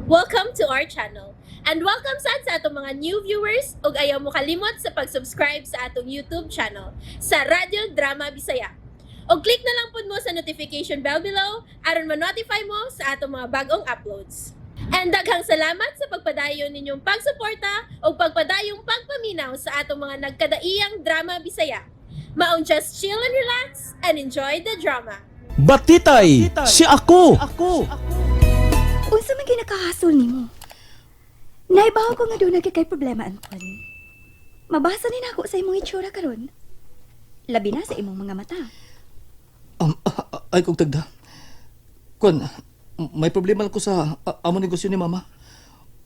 Welcome to our channel. And welcome sad sa atong mga new viewers ug ayaw mo kalimot sa pag-subscribe sa atong YouTube channel sa Radyo Drama Bisaya. Og click na lang pud mo sa notification bell below aron ma-notify mo sa atong mga bagong uploads. And daghang salamat sa pagpadayon ninyong pagsuporta ug pagpadayong pagpaminaw sa atong mga nagkadaiyang drama Bisaya. Maong just chill and relax and enjoy the drama. Batitay, si ako. Unsa man ginakahasol nimo? Naibaw ko nga doon kay problema, Anton. Mabasa ni nako sa imong itsura karon. Labi na sa imong mga mata. Ay kog tagda. Kuan, may problema lang ko sa amo negosyo ni mama.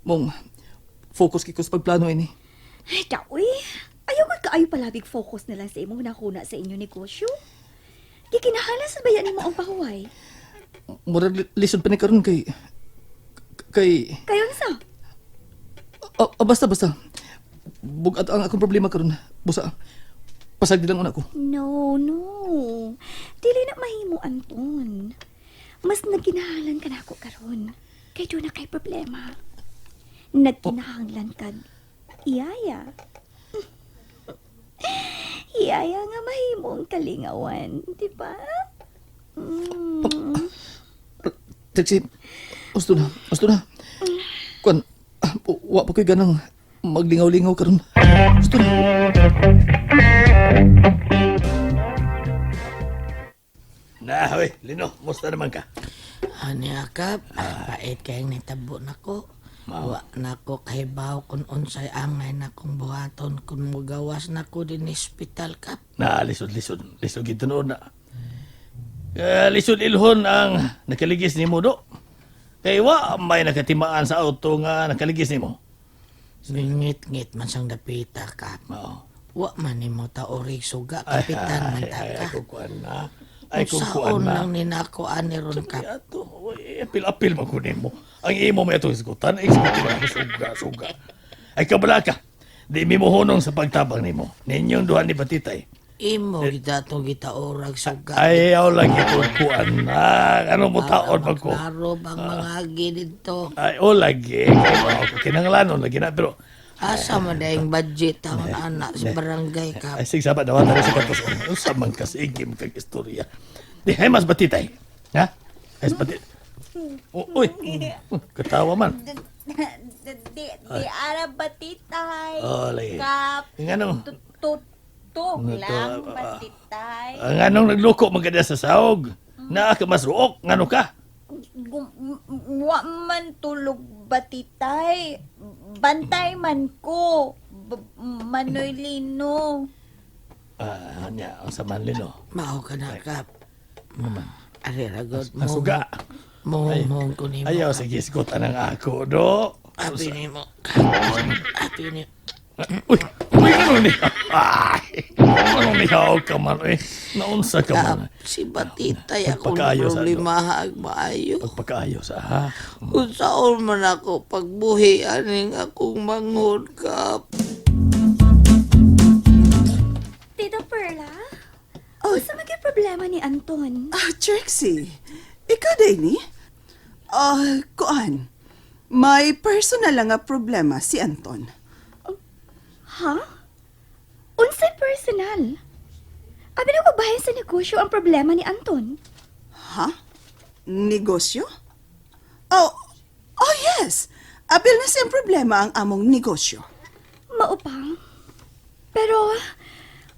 Mong focus kay ko sa pagplano ini. Ay, daoy. Ayaw gud kaayo palabig focus na lang sa imong nakuna sa inyong negosyo. Gikinahanglan sa bayan nimo ang pahuway. Murag lisod pa ni karon kay kay Kayo unsa? Basta basta. Bugat ang akong problema karon. Busa. Pasagdi lang una ko. No, no. Dili na mahimo, Anton. Mas nagkinahanglan ka nako karon. Kay doon na kay problema. Nagkinahanglan ka. Iyaya. Iyaya nga mahimo ang kalingawan, di ba? Mm. Trixie, gusto na, gusto na. Kuan, wa pa ko'y ganang maglingaw-lingaw karon. Gusto na. Na, hoy, Lino, musta naman ka? Ani akap, pait kayong nitabo nako. Wa nako kahibaw kung unsay angay nakong buhaton kung mugawas nako din ospital, kap. Na, lisod, lisod. Lisod gid noon na. Lisod ilhon ang nakaligis nimo do. Kay wa may nakatimaan sa auto nga nakaligis nimo. Ngingit-ngit man sang dapita, kap. Mao. Wa man nimo taorig suga, kapitan man ta Ay, ka. ay, kung kuan na. Ay, kung kuan Unsaon na. lang ni nako ani ron, kap? Ay, ato, uy, apil-apil man ko nimo. Ang imo may atong isgutan, ay isgutan ako suga, suga. Ay kabala ka. Di mi mohonong sa pagtabang nimo. Ninyong duha ni Batitay. Imo gita atong gitaorag suga. Ayaw lang itong kuan na. Ano mo taon man ko? Klaro bang mga dito. Ay, o lagi. Kay mao ko kinanglanon lagi na. Pero, Asa man dayong budget ang anak sa barangay, kap? ay, sige, sabat na wala sa katos. Unsa man ka sige kag istorya. Di, hay mas Batitay. Ha? Hay mas Batitay. Uy, katawa man. Di, di ara batitay. Oh, lagi. Kap, Nga nung, tutug Ano to, lang batitay. ang anong nagloko man ka sa sahog. Naa ka mas ruok, ngano ka? Wa man tulog batitay. Bantay man ko. Manoy Lino. Ah, nya, ang sa man lino. Mao ka na, kap. Naman. Ari ragod Ang suga. Mo ko nimo. Ayaw, sige, isgutan ang ako, do. Abi nimo. Abi nimo. Uy, uy, ano ni? Ay, ano ni ka man, eh. Naunsa ka man. Kap, si Batitay akong Pagpakaayo sa ano. problema ag maayo. Pagpakaayo sa, ha? Unsaon man ako pagbuhi aning akong manghod, kap? Tita Perla? Unsa man kay problema ni Anton? Ah, Trixie. Ikaw, Danny? Ah, kuan. May personal lang nga problema si Anton. Ha? Unsay personal? Abi na ko bahin sa negosyo ang problema ni Anton. Ha? Negosyo? Oh, oh yes. Apil na siyang problema ang among negosyo. Maupang. Pero,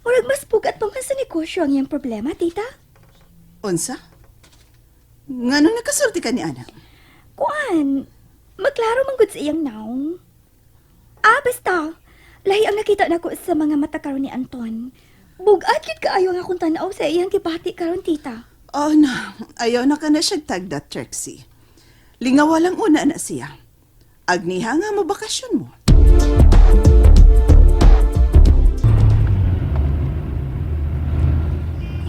murag mas pugat pa man sa negosyo ang iyang problema, tita. Unsa? Ngano nakasulti ka ni Ana? Kuan, maklaro man gud sa iyang naong. Ah, basta. Lahi ang nakita nako sa mga mata karon ni Anton. Bugat gid kaayo ang akong tan-aw sa iyang gibati karon, tita. Oh no, ayaw na ka na siya tagda, Trixie. Lingawa lang una na siya. Agniha nga mo bakasyon mo.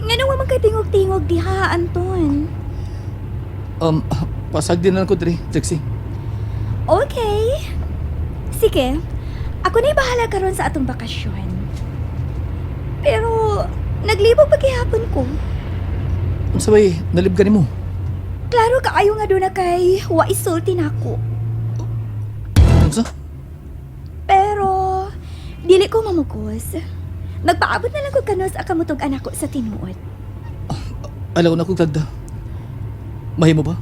Ngano wa man kay tingog-tingog diha, Anton? Pasag din lang ko, diri, Trixie. Okay. Sige. Ako na'y bahala karon sa atong bakasyon. Pero, naglibog pagkihapon ko. Unsa bay, nalib ka nimo? Klaro kaayo nga doon na kay wa isulti nako. Unsa? Pero, dili ko mamukos. Magpaabot na lang ko kanos ang kamutog anak ko sa tinuod. Alaw na kong tagda. Mahimo ba?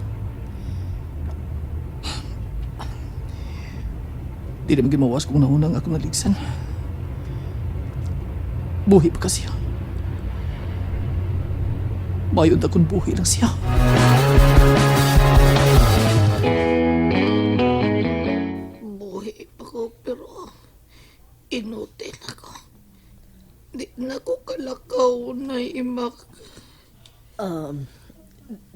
Di naman gimawas kung naunang ako naligsan. Buhi pa kasi siya. Mayon akong buhi lang siya. Buhi pa ko pero inutil ako. Di na ko kalakaw na imak. Um,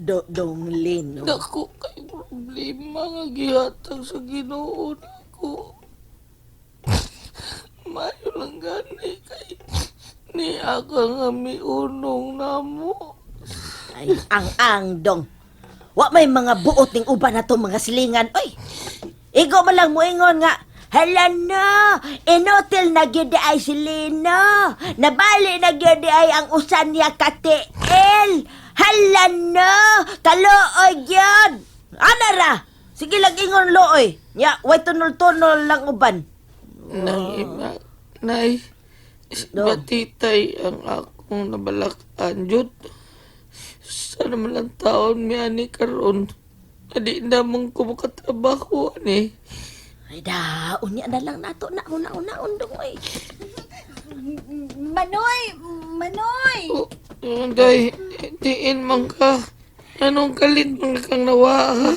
dong Lino. Dako kay problema nga gihatag sa Ginoo nako. Mayo lang gani kay ni ako nga miunong namo. Ay, ang ang dong. Wa may mga buot ning uban na to mga silingan. Oy. Igo man lang moingon nga. Hala na, inutil na gyud di ay si Lino. Nabali na gyud di ay ang usan niya katiil. Hala na, kaluoy gyud. Ana ra. Sige lang ingon looy. Nya, way tunol-tunol lang uban. Nay, imak, nay, si Dong. Batitay ang akong nabalakan, jud. Sana man lang taon mi ani karon. Adi na man ko makatrabaho ani. Ay da, unya na lang nato na una-una dong oy. Manoy! Manoy! Oh, day, diin man ka. Anong kalit man kang nawa ha?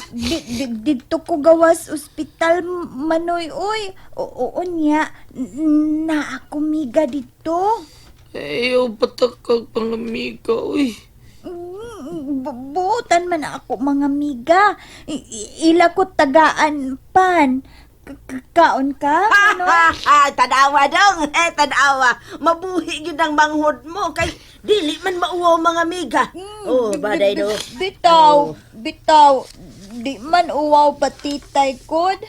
Dito ko gawas ospital, Manoy, oy. Oo niya, na ako miga dito. Ayaw patakag pangamiga, uy. Buotan man ako mga miga. Ila ko tagaan pan. Kaon ka, Manoy? Tanawa dong, eh tanawa. Mabuhi gyud ang manghod mo kay dili man mauwaw mga miga. Oh, baday do. Bitaw, bitaw. Di man uwaw patitay kod.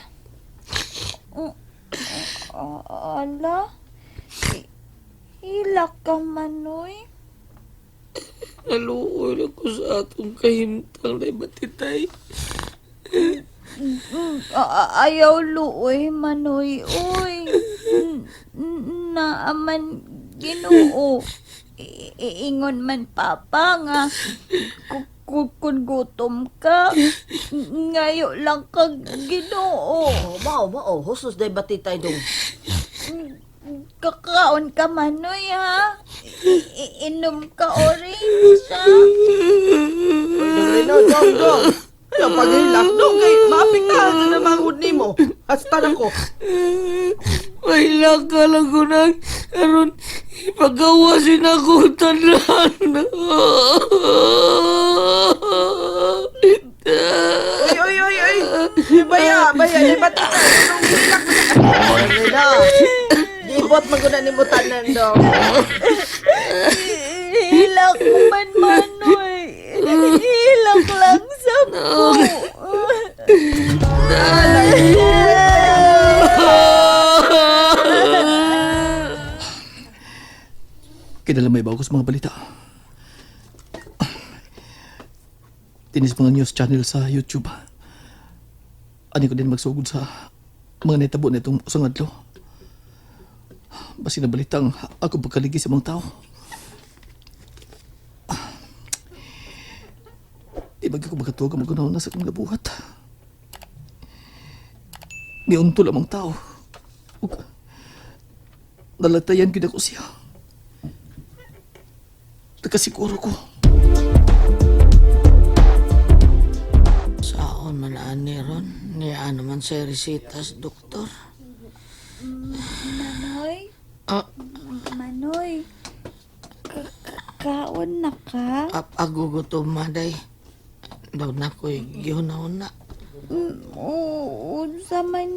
Ala. Hila ka, Manoy. Naluoy lang ko sa atong kahimtang na batitay. Ayaw luoy, Manoy. Uy. Naaman Ginoo. Iingon man papa nga kun gutom ka, ngayo lang ka Ginoo. Oh, mao mao husos day batitay dong. Kakaon ka Manoy ha. Inom ka orange ha. Uy, dong, dong, dong. Ayaw paghilak, dong, kay maapektahan sa namangod nimo. Hasta na ko. Mahila ka lang ko nang aron ipagawasin ako tanan. Uy, uy, uy, uy. Baya, baya, di ba tita? Anong hilak mo Oh, Lino. Gibot man gud na nimo tanan dong. Hilak mo man Manoy. Hilak lang sa po. Kinala may bago sa mga balita. Tinis mga news channel sa YouTube. Ani ko din magsugod sa mga netabo na itong usang adlaw. Basi na balitang ako pagkaligi sa mga tao. Di ba ko magkatuwag ang magunaw na sa akong nabuhat? Niuntol ang mga tao. Ug nalatayan gid ako siya. Nakasiguro ko. Saon man ani ron, niya naman sa resitas, doktor. Manoy, Ah, Manoy. Kaon na ka? agugutom maday. Daw na ko'y gihuna-una. Oo, unsa man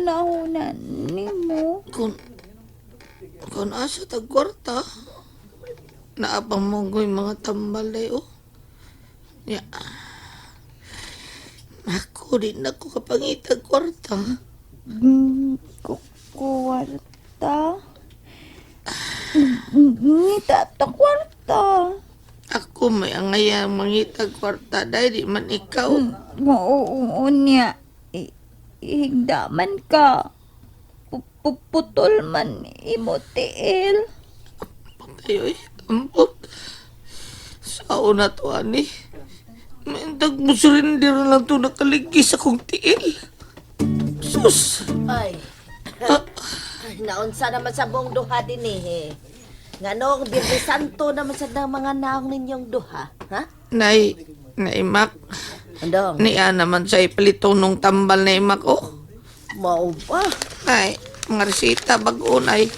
nauna nimo? Kung asa tag kwarta, naapang mo ko'y mga tambal day, oh. Ya. Ako din ako kapangitag kwarta. Kwarta? Ngita ta kwarta. Ako may angaya mangitag kwarta dahil di man ikaw. Oo, niya. Higda man ka. Putol man imo tiil. Patay, oy. Ambot. Sao na to, ani? Maintag mo surrender na lang to nakaligis akong tiil. Sus! Ay. Ay, naunsa naman sa buong duha din eh. Nganong Biyernes Santo naman sa nang mga naong ninyong duha, ha? Nay, naimak. Andong, Niya naman sa ipalito nung tambal na imak, oh. mao ba? Nay, mga resita, bago, nay.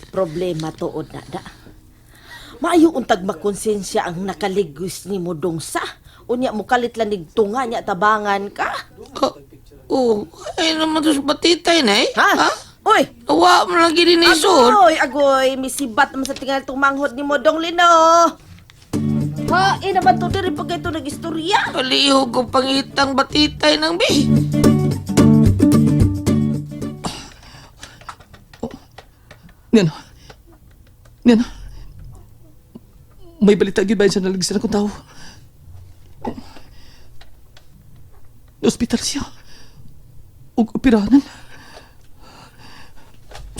Problema tuod na da. Maayo untag makonsensya ang nakaligos ni mo dong sa. Unya mo kalit lang tunga niya tabangan ka. Oh, oh, ay naman to sa batitay, nay. Ha? Uy! Awa mo lang gininisod. Agoy, agoy, misibat naman sa tingal itong manghod ni Modong Lino. Ha, eh naman to diri pag ito nag-istorya. Palihog ko pangitang batitay ng bi. Niyan. Niyan. May balita gyud bahin sa naligisan akong tao. Ospital siya. Ug operahanan.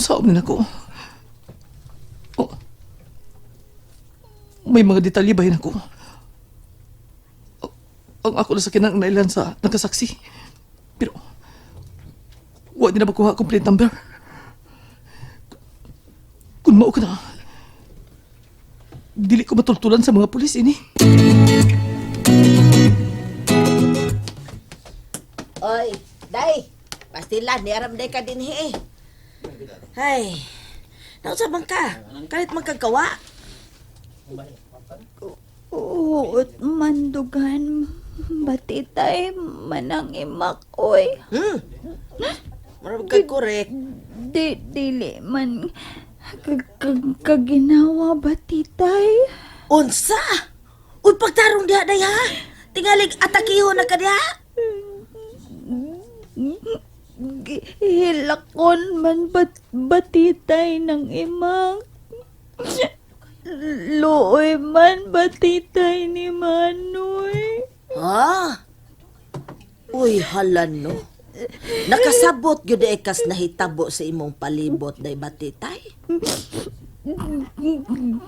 Saom ni nako. Oh. May mga detalye bahin ako. Ang ako na sa kinang nailan sa nakasaksi. Pero wa din na makuha complete number. Kung mao ka na, dili ko matultulan sa mga pulis ini. Oy, day. Pastilan, niaram day ka din eh. Ay, nausa bang ka? Kalit magkagawa. Uot mandugan batitay manang imak oy. Marag ka korek. Di dili man kaginawa batitay. Unsa? Uy, pagtarong diha day ha? Tingalig atakihon na ka diha? Hilakon man batitay ng imak. Luoy man batitay ni Manoy. Ha? Uy, halan no. Nakasabot gyud ay kas nahitabo sa imong palibot day batitay.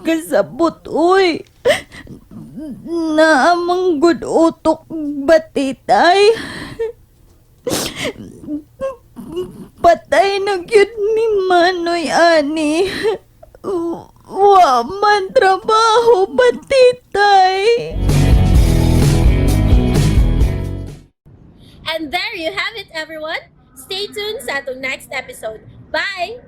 Kasabot, uy. Naamang good utok batitay. Patay na gyud ni Manoy ani. Wa man trabaho batitay. And there you have it, everyone. Stay tuned sa atong next episode. Bye!